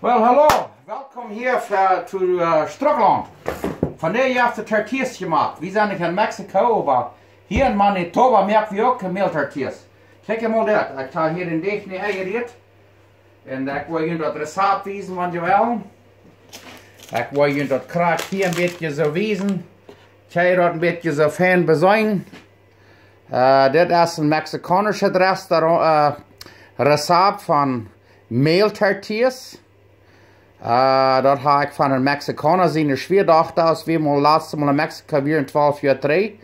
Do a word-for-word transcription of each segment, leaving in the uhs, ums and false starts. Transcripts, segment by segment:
Well, hallo, welkom hia fa, to äh, Strucklaunt. Vondoag jeft et tortillas jemoakt. Wie sent nich en Mexiko, oba hia en Manitoba moak wie uk Mäl-tortillas. Kjikj mol dit. Ekj hab hia dän Deajch nu enjerieet. Un ekj well junt daut Rezapt wiesen, wan jie wellen. Ekj well junt daut krakjt hia een bät soo wiesen. Kjenn jie daut een bät soo fein beseenen. Äh, dit es een mexikaunischet Restaurant, äh, Rezapt von Mäl-tortillas. Äh, daut hab ekj von een Mexikauna siene Schwiadochta, aus wie mol latste Mol en Mexiko wieren, twalf Joa trigj.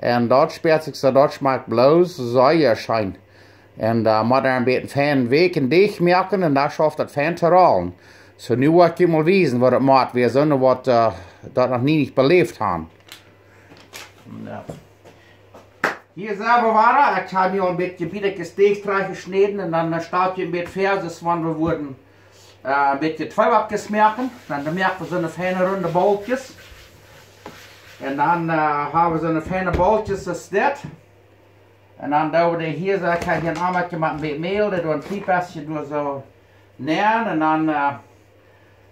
Un daut späat sikj soo, daut schmakjt bloos sea scheen. Un äh, mott een bät fein weekjen Deajch moaken un dan schauft daut fein to rollen. Soo, nu well ekj junt mol wiesen, waut daut moakt, wäa soo waut äh, daut noch nie nich beläft haben. Hia sent wie wada. Ekj hab mie aul een bät Bietasch Deajch trajchtjeschnäden un dan äh, stal ekj een bät ver, soo aus wan wie wudden äh, een bät Tweeback moaken. Dan, dan moak wie soone feine runde Bolkjes. Un dan äh, hab wie soone feine Bolkjes aus dit. Un dan doo wie dee hia soo, ekj hab hia een Emmatsje met een bät Mäl, daut doo wie een kjlien bät doa soo nenn. Un dan äh,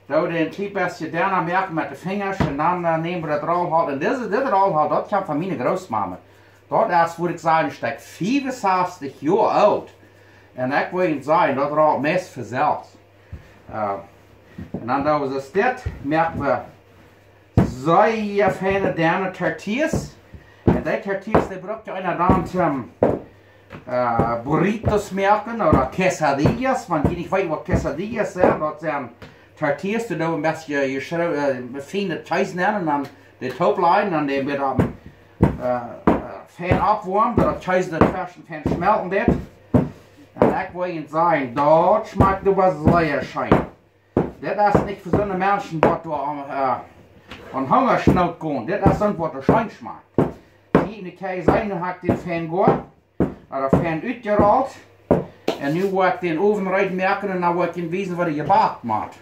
doo wie dee een kjlien bät denna moaken met de Finjasch. Un dan äh, näm wie daut Rollholt. Un dit, dit Rollholt, daut kjemt von miene Grootmame. Daut es, wudd ekj sajen, een Stekj fiefunsastich Joa oolt. Un ekj well junt sajen, daut rollt meist von selfst. Äh, un dan doo wie soo dit, moak wie sea feine denne Tortillas. Un dee Tortillas, dee brukt eena dan toom äh, burritos moaken ooda quesadillas. Wan jie nich weeten, waut quesadillas sent, daut sent Tortillas, dee doo wie een bät jeschro-, äh, fienet Kjees nenn un dan dee toop lajen un dan dee met äh, äh, fein oppwoamen, daut daut Kjees daut Fleesch fein schmelten deit. Un ekj well junt sajen, daut schmakjt oba sea scheen. Dit es nich fa soone Menschen, waut doa aun, äh, aun Hungasnoot gonen. Dit es soont, waut doa scheen schmakjt. Hia, nu kjenn jie seenen, nu hab ekj dän fein goa, ooda fein utjerollt. Un nu well ekj dän Owen reed moaken un dan well ekj junt wiesen, waut hee jebackt woat.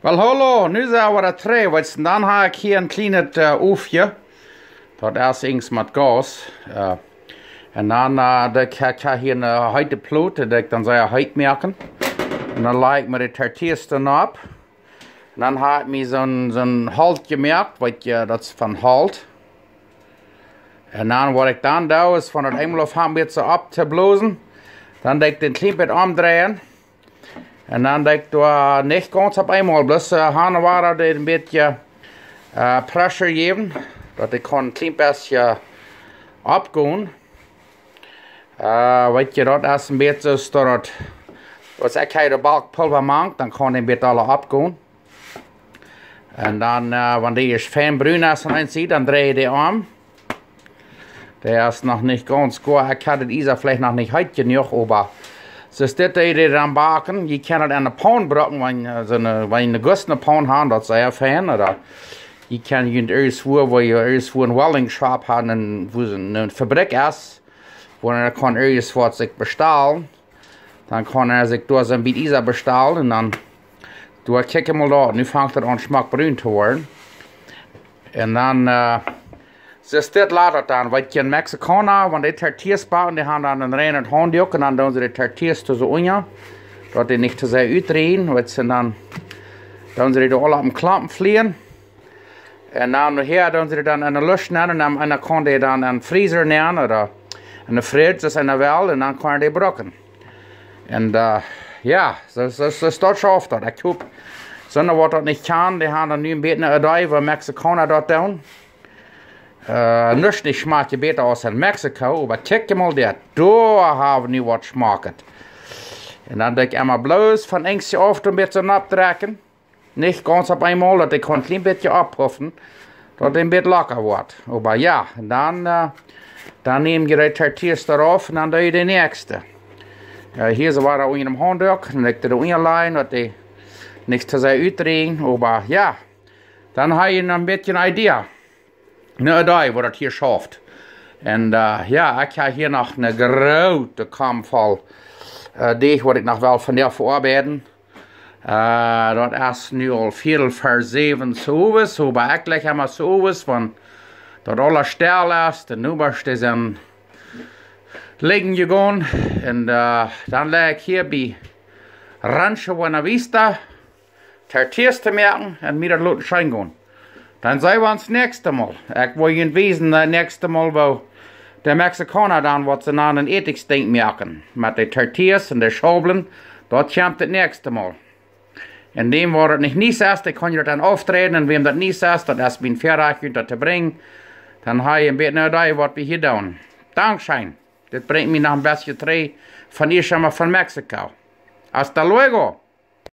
Well, hallo, nu sent wie wada trigj. Weetst, dan hab ekj hia een kjlienet äh, Oofje. Daut es eent met Gas. Äh, un dan, äh, daut ekj, ekj hab hia eene heete Plot, daut ekj dan sea heet moaken. Un dan laj ekj mie de Tortillas doa opp. Un dan hab ekj mie soon, soon Holt jemoakt, weetst, daut es von Holt. Un dan, waut ekj dan doo, es von daut eemol opp een bät soo opptoblosen. Dan doo ekj dän kjlien bät omdreien. Un dan doo ekj doa nich gaunz opp eemol, bloos äh, han un wada een bät äh, pressure jäwen, daut dee kaun een kjlien bät oppgonen. Äh, weetst, daut es een bät soo, daut, aus ekj hia de Backpulva moak, dan kaun dee een bät aula oppgonen. Un dan, äh, wan dee es fein brun es aun eene Sied, dan drei ekj dee om. Dee es noch nich gaunz goa. Ekj hab daut Iesa veleicht noch nich heet jenuach, oba soo es dit, dee, dee dan backen. Jie kjennen daut enne Paun brucken, wan, äh, soone, wan jie eene gussne Paun haben, daut es sea fein. Ooda jie kjennen junt irjentwua, wua jie irjentwua een welding shop haben, wua soone Fabrikj es, wua eena kaun irjentwaut sikj bestalen. Dan kaun eena sikj doa soon bät Iesa bestalen un dan, doa, kjikj mol doa, nu fangt et aun schmock brun to woaren. Un dan, äh, soo es dit, lat et dan, weetst, een Mexikauna, wan dee Tortillas backen, dee haben dan een reinet Haunddook un dan doonen see de Tortillas doa soo unja, daut dee nich too sea utdrieejen, weetst, un dan doonen see dee aula opp een Klompen flieen. Un dan nohäa doonen see dee dan enne Lusch nenn un dan, un dan kaun dee dan enne Freezer nenn ooda enne Fridge, aus eena well, un dan kaun eena dee brucken. Un äh, jo, soo, soo, soo es daut, schauft daut. Ekj hop, soone waut daut nich kjanen, dee haben dan nu een bät eene Idee, woo Mexikauna daut doonen. Äh, nuscht nich schmakjt bäta aus en Mexiko, oba kjikj mol dit. Doa hab wie nu waut schmakjt. Un dan doo ekj emma bloos von eent auf een bät aufdrekjen. Nich gaunz opp eemol, daut dee kaun een kjlien bät opphuffen, daut dee een bät locker woat. Oba jo, un dan, äh, dan näm jie de Tortillas doa auf un dan doo jie de näakjste. Äh, hia soo wia daut unja däm Haunddook, un ekj doo doa unja lajen, daut dee nich too sea utdrieejen, oba jo, dan hab jie noch een bät eene Idee. Een Idee, woo daut hia schauft. Un äh, jo, ekj hab hia noch een groote Kom voll äh, Deajch, waut ekj noch well vondoag veoabeiden. Äh, daut es nu aul Viedel ver säwen soo owes, oba ekj laj emma soo owes, wan daut aules stell es, de Nobasch, dee sent Liggen jegonen. Un dan laj ekj hia bie Rancho Buena Vista tortillas to moaken un mie daut loten scheen gonen. Dan seenen wie ons näakjstemol. Ekj woa junt wiesen daut näakjstemol, woo de Mexikauna dan waut see nanen Ätichsdinkj moaken met de tortillas un de Schaublen. Daut kjemt daut näakjstemol. Un däm waut daut nich nies es, dee kaun daut dan aufträden, un wäm daut nies es, daut es mien Väarajcht junt daut to brinjen. Dan ha jie en bät ne Idee waut wie hia doonen. Dankscheen. Dit brinjt mie noch en bestje trigj von Ischama von Mexiko. Hasta luego.